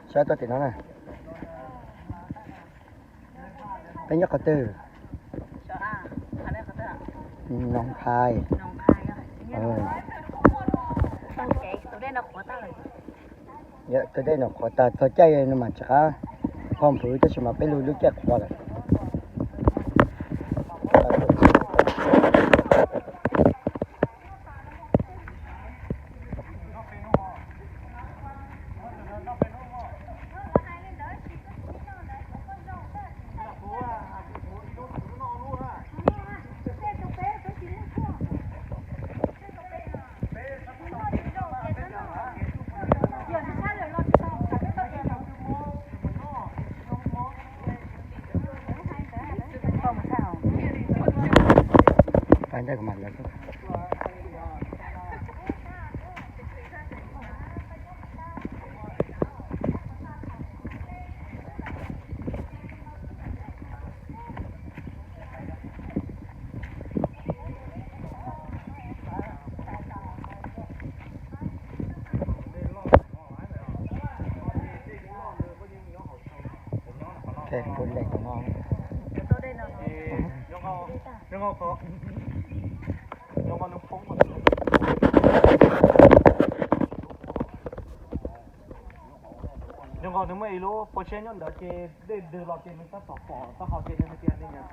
Saib tuaj tim no na. Peb nyob qhov twg? Noog Thais. Tus dej no qhuav tag, txog caij no mas tsis qab phoj nphwv, tab sis mas peb lub lub caij qhuav lawm. Tus dej no. Zoo nkaus nws muaj ib lub pob zeb nyob ntawd ces dej ntws los ces nws tab tom pom taub hau ces nws hais tias nws yuav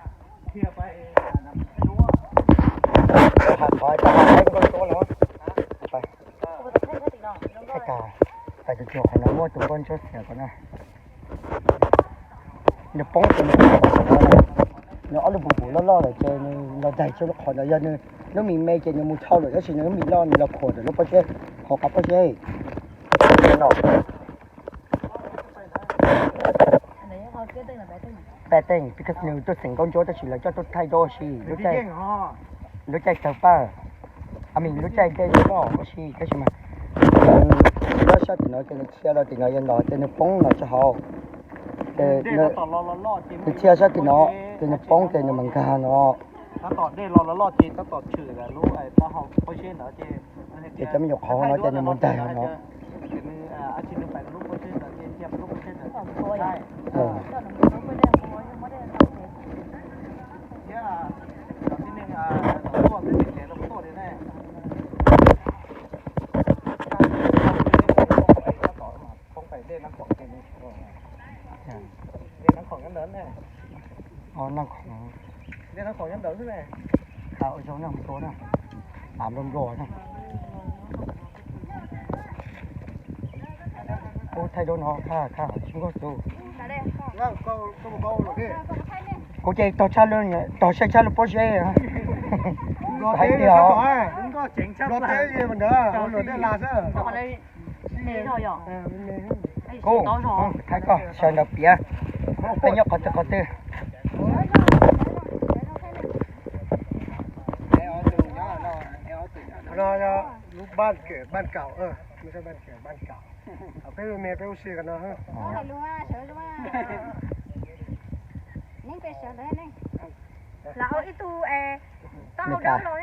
dhia pais. Qhov, qhov, qhov, qhov, qhov, qhov, qhov no muaj tus nkauj ntsuab xiav ko na. Nws poob ces nws, nws ob lub npum npum loj loj lawm ces nws los daig rau lub qhov ntawd, yog nws lub mis me ces nws mus dhau lawm, tab sis nws lub mis loj nws los khuam ntawm lub pob zeb, hauv qab pob zeb. Paj teej, because nws tuaj xeem nkauj ntsuab tab sis lawv coj tuaj thaij duab ua si, lub caij, lub caij tawg paj, a mis lub caij dej loj ua si, tab sis mas nws loj sab tim no ces nws dhia los tim no, yog ntawd ces nws poob los rau hauv. Nws dhia sab tim no ces nws poob ces nws mam nkag no. Tab tom dej los los loj ces tab tom tshwm lub taub hau pob zeb ntawd ces, ces cov me nyuam qhov no ces nws mus daig no. Naj khoom, naj khoom, naj khoom nyob ntawd xwb ne. Khav ua zoo noj tua na, av nplua nplua na. Kuv thaij duab no, khav, khav tsis nkauj xwb. Kuv ces tog tshaj, tog saib tshaj lub pob zeb. Hais tias kuv thaij koj sawv ntawd piav, peb nyob qhov twg qhov twg. Lub paj kawm paj kaum, peb me peb ua si ko no. Lam ua ib tug taub hau dawb los.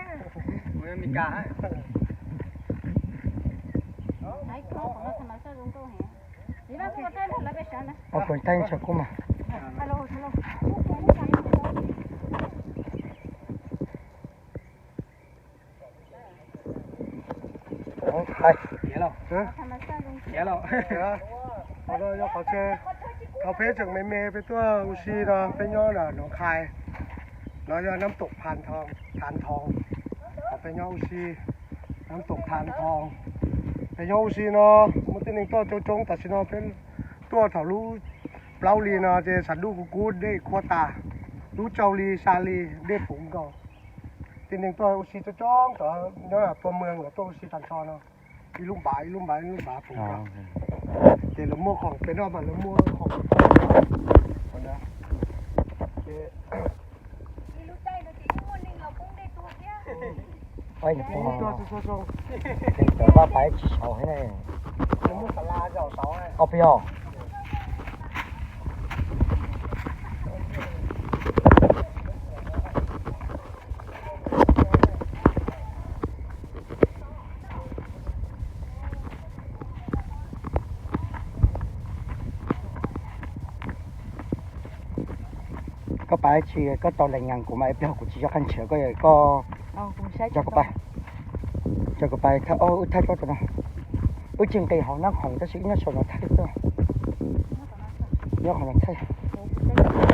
Ua kuv thaij ntshaw kuj mas. Hais, qhov no yog qhov chaw, qhov peb tseem me me peb tuaj ua si no, peb nyob Noov Khai, no yog nab toom Thav Thoo, qhov peb nyob ua si, nab toom Thav Thoo. Peb nyob ua si no muaj tib neeg tuaj coob coob, tam sim no peb tuaj thaum lub plaub hli no ces tshav ntuj kuj kub, dej kuj tas, lub rau hli xya hli dej puv nkaus. Tib neeg tuaj ua si coob coob, cov nyob tua mweeg los tuaj ua si tag nrho no, ib lub npav ib lub npav ib lub npav puv nkaus. Ces lawv muaj khoom pem no mas lawv muaj khoom ces, ua pab pais tsis saud thiab ne. Ob peb os. Koj pab tsis, koj tau lees nyees kuv mas ib pliag kuv tsis nco qab nrhiav koj, koj nrog kuv pab, nrog kuv pab thaij, wb thaij tsob rau no. Wb tsis nqis hauv Nab Khoom tab sis wb nyob saum no thaij xwb, nyob qhov no thaij.